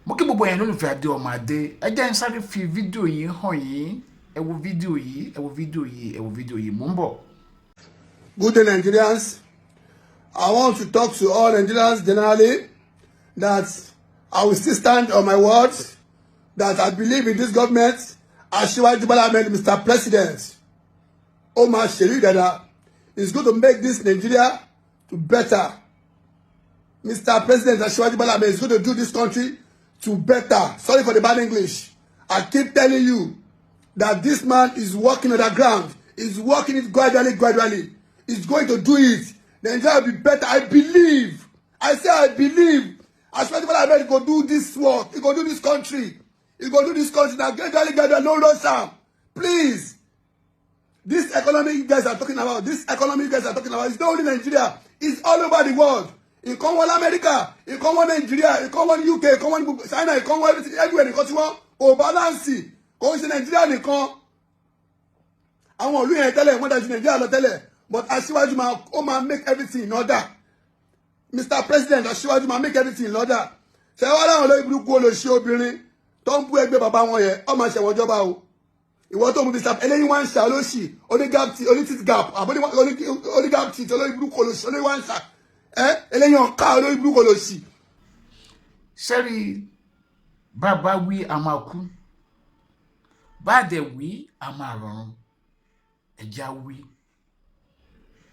Mo kí gbogbo ẹ̀yin lólùfẹ́ Adé ọmọ Adé. Ẹ jẹ́ n sáré fi fídíò yìí hàn yín. Ẹ wo fídíò yìí, ẹ wo fídíò yìí, ẹ wo fídíò yìí. Mò ń bọ̀. Good day, Nigerians. I want to talk to all Nigerians generally that I will still stand on my words that I believe in this government. Asiwaju Bola Ahmed, Mr. President, ó máa ṣèlú dáadáa. Is going to make this Nigeria to better. Mr. President Asiwaju Bola Ahmed is going to do this country to better. Sorry for the bad English. I keep telling you that this man is working on the ground. He's working it gradually, gradually. He's going to do it. Nigeria will be better. I believe. I say I believe. Asiwaju Bola Ahmed go do this work. He go do this country. He go do this country. Now gradually, gradually, no rush am. Please. This economy you guys are talking about, this economy you guys are talking about, it's not only Nigeria. It's all over the world. Nǹkan wọn l'Amẹ́ríkà, nǹkan wọn Nàìjíríà, nǹkan wọn UK, nǹkan wọn China, nǹkan wọn everywhere. Nǹkan tí wọ́n ò balance, kò ń ṣe Nàìjíríà nìkan. Àwọn ìlú yẹn tẹ́lẹ̀, wọ́n dájú Nàìjíríà lọ tẹ́lẹ̀, but Aṣíwájú máa, ó máa make everything in order. Mr. President Aṣíwájú máa make everything in order. Ṣé wọ́n láwọn olórí burúkú, olóṣì obìnrin tó ń bú ẹgbẹ́ bàbá wọn yẹn, ó máa ṣẹ̀wọ̀n jọba o. Ìwọ tó mú Mr. Eléyìí wá ń ṣà, olóṣì onígap, onítìt gap àbí onígap tìt, olórí burúkú, olóṣì, olórí wá ń ṣà ẹ, eléyìí ọ̀ká, olórí burúkú, olóṣì. Sẹ́rí, bàbá wí, a máa kú. Bá a dẹ̀ wí, a máa rọrùn. Ẹ̀já wí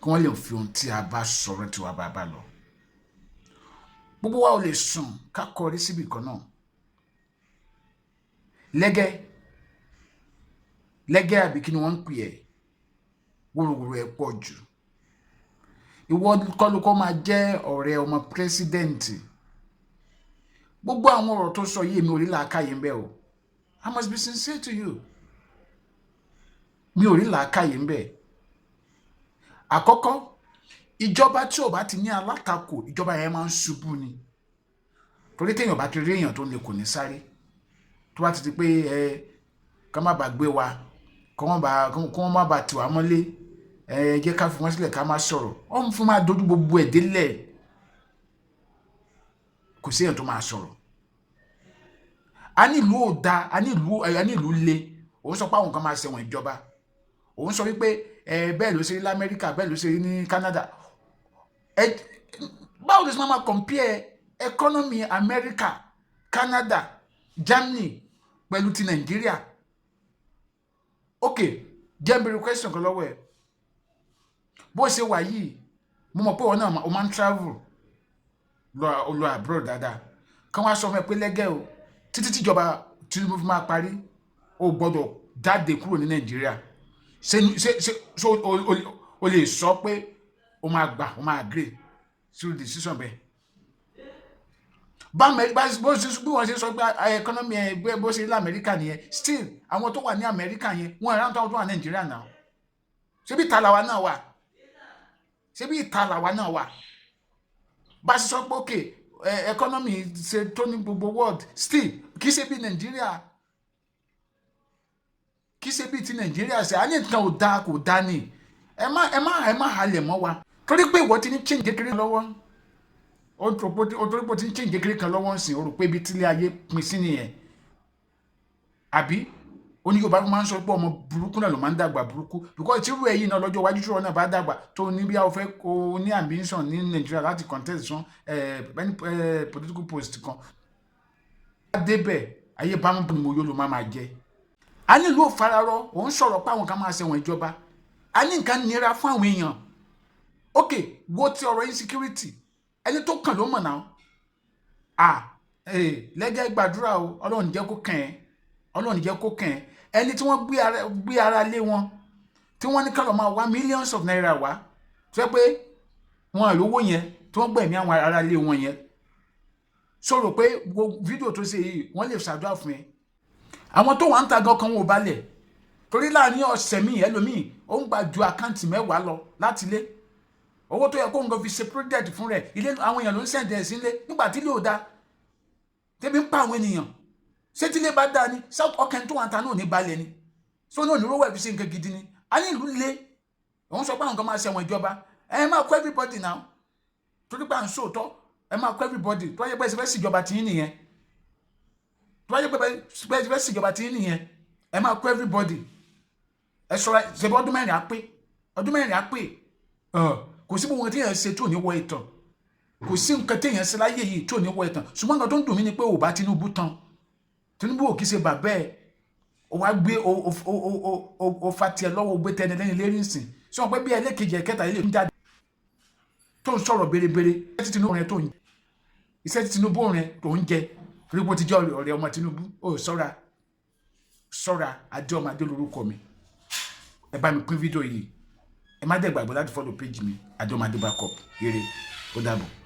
kí wọ́n lè fi ohun tí a bá sọ̀rọ̀ tí wàá bá bá lọ. Gbogbo wa ò lè sùn ká kọrí síbì kan náà. Lẹ́gẹ́ lẹ́gẹ́, àbí kí ni wọ́n ń pè ẹ́? Wóróworó ẹ̀ pọ̀ jù. Ìwọ kọ́ ló kọ́ máa jẹ́ ọ̀rẹ́ ọmọ president. Gbogbo àwọn ọ̀rọ̀ tó sọ yìí, èmi ò rí làákàyè ń bẹ o. I must be sincere to you, mi ò rí làákàyè ń bẹ. Àkọ́kọ́, ìjọba tí ò bá ti ní alátakò, ìjọba yẹn máa ń ṣubú ni, torí téèyàn bá ti rí èèyàn tó lè kò ní sáré. Tó bá ti di pé ẹ ká má bàa gbé wa, kó wọ́n má bàa tì wá mọ́lé, ẹ jẹ́ ká fi wọ́n sílẹ̀, ká má sọ̀rọ̀, wọ́n fún máa dojú gbogbo ẹ̀ délẹ̀. Kò sí èèyàn tó máa sọ̀rọ̀. A ní ìlú ò da, a ní ìlú le. Òun sọ pé àwọn kan máa ṣẹ̀wọ̀n ìjọba. Òun sọ wípé ẹ bẹ́ẹ̀ ló ṣe rí l'Amẹ́ríkà, bẹ́ẹ̀ ló ṣe rí ní Canada. Ẹ báwo ló ṣe máa compare economy America, Canada, Germany pẹ̀lú ti Nàìjíríà? Ok, jẹ́ n béèrè question kan lọ́wọ́ ẹ̀. Bó ṣe wà yìí, mo mọ̀ pé òun náà o máa ń travel lọ, lọ abroad dáadáa. Kí wọ́n á sọ fún ẹ pé lẹ́gẹ́ o, títí tíjọba Tinubu fi máa parí, o gbọ́dọ̀ jáde kúrò ní Nàìjíríà. Ṣé o lè sọ pé o máa gbà, o máa agree sí decision bẹ́ẹ̀? Bá bó ṣe bí wọ́n ṣe sọ pé economy ẹ bó ṣe rí l'Amẹ́ríkà nìyẹn, still àwọn tó wà ní Amẹ́ríkà yẹn, wọ́n ẹ̀rọ àwọn tó wà ní Nàìjíríà náà. Ṣé bí ìta làwa náà wà? Ṣé bí ìta làwa náà wà? Bá a ṣe sọ pé okay, economy ṣe tó ní gbogbo world, still kì í ṣe bí Nàìjíríà, kì í ṣe bí ti Nàìjíríà. Ṣe à ní nǹkan ò dáa, kò dáa ni. Ẹ má halẹ̀ mọ́ wa torí pé ìwọ ti ní change kékeré lọ́wọ́. Ó torí pé o ti ní change kékeré kan lọ́wọ́ ń sìn, o rò pé ibi tílé ayé pin sí nìyẹn, àbí? Ó ní Yorùbá máa ń sọ pé ọmọ burúkú náà ló máa ń dàgbà burúkú, because tí irú ẹ̀yìn náà lọ́jọ́ iwájú tí wọn náà bá dàgbà, tó ní bí a fẹ́ kó ní ambition ní Nàìjíríà láti contest fún any political post kan débẹ̀, ayé bámú ni mo yóò ló máa jẹ. A nílùú òfararọ. Òun sọ̀rọ̀ pé àwọn kan máa ṣẹ̀wọ̀n ìjọba. A ní nǹkan nira fún àwọn èèyàn. Ok, wo ti ọ̀rọ̀ insecurity, ẹni tó kàn ló mọ̀ náà. Ah, lẹ́gẹ́, gbàdúrà o. Ọlọ́run jẹ́ kó kàn ẹ́, Ọlọ́run jẹ́ kó kàn ẹ́. Ẹni tí wọ́n gbé ara lé wọn, tí wọ́n ní ká lọ máa wá millions of naira wá, tó yẹ pé wọn àlówó yẹn, tí wọ́n gbẹ̀mí àwọn ará lé wọn yẹn, sọ̀rọ̀ pé gbogbo fídíò tó ṣe yìí, wọ́n lè ṣàdúrà fún ẹ. Àwọn tó wà ń ta gan kan, wọn ò balẹ̀, torí láàrin ọ̀sẹ̀ míì, ẹlòmíì ó ń gbà ju account 10 lọ láti ilé. Owó tó yẹ kó nǹkan fi ṣe project fún rẹ̀, ilé àwọn èèyàn ló ń send ẹ̀ sílé nígbà tí ilé ò da, tẹ́bi ń pa àwọn ènìyàn. Ṣé tílé bá dáa ni ọkàn tó wà ń ta náà ò ní balẹ̀ ni? Ṣé náà ní rówó ẹ̀ fi ṣe nǹkan gidi ni? A ní ìlú le. Òun sọ pé àwọn kan máa ṣẹ̀wọ̀n ìjọba. Ẹ máa kó everybody now, torí pé à ń sòótọ́. Ẹ máa kó everybody tó yẹ pé ẹ ṣe fẹ́ ṣèjọba tiyín nìyẹn. Tó bá yẹ pé bẹ́ẹ̀ fẹ́ ṣèjọba tí nìyẹn, ẹ máa kó everybody. Ẹ ṣọ́ra, ṣe bọ́ ọdún 4 á pé, ọdún 4 á pé. Kò sí gbogbo nǹkan tí èèyàn ṣe tó ní wọ ìtàn. Kò sí nǹkan tí èèyàn ṣe láyé yìí tó ní wọ ìtàn. Ṣùgbọ́n nǹkan tó ń dùn mí ni pé ò bá Tinubu tán. Tinubu ò kì í ṣe bàbá ẹ̀. O wá gbé o fa tiẹ̀ lọ́wọ́, o gbé tẹni lẹ́yìn lérí nsìn. Sọ pé bí ẹlẹ́kejì, ẹ̀kẹta ilé ń jáde tó ń sọ̀rọ̀ bérebére. Iṣẹ́ tí Tinubu rẹ tó ń jẹ, iṣẹ́ tí Tinubu rẹ tó ń jẹ, torí pé ó ti jẹ́ ọ̀rẹ́ ọmọ Tinubu. Ó ṣọ́ra, ṣọ́ra. Adé ọmọ adé lórúkọ mi. Ẹ bá mi pín fídíò yìí. Ẹ má dẹ̀ gbàgbé láti follow page mi, Adé ọmọ adé backup. Ire, ó dàbọ̀.